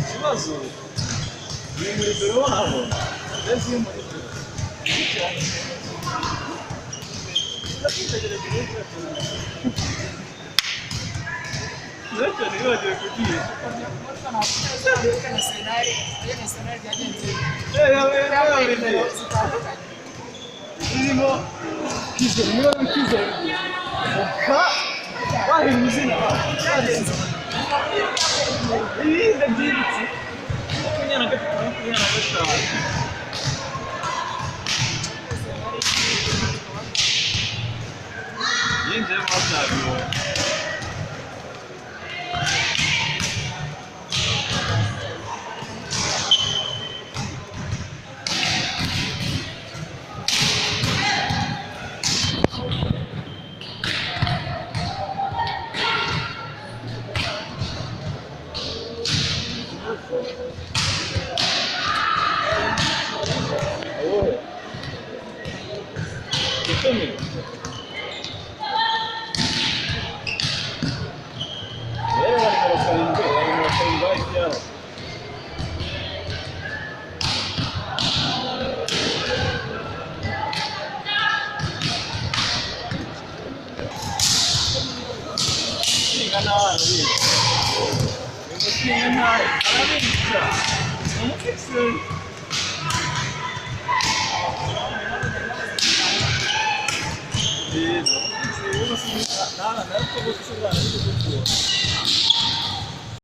Ikibazo ni umuriro wabo mbese iyo umuriro cyane wibagiwe kugiye irimo kizere niba kizere ka bahimbye izina ibi ndabyibutse 23 25. Yinjiyemo batabibonye. Icumi. Rero bari mu karindwi, bari mu karindwi icyaro. Umushinga nawe arabizi. Uyu mushinga ntawe arabica. Ni umufiseri.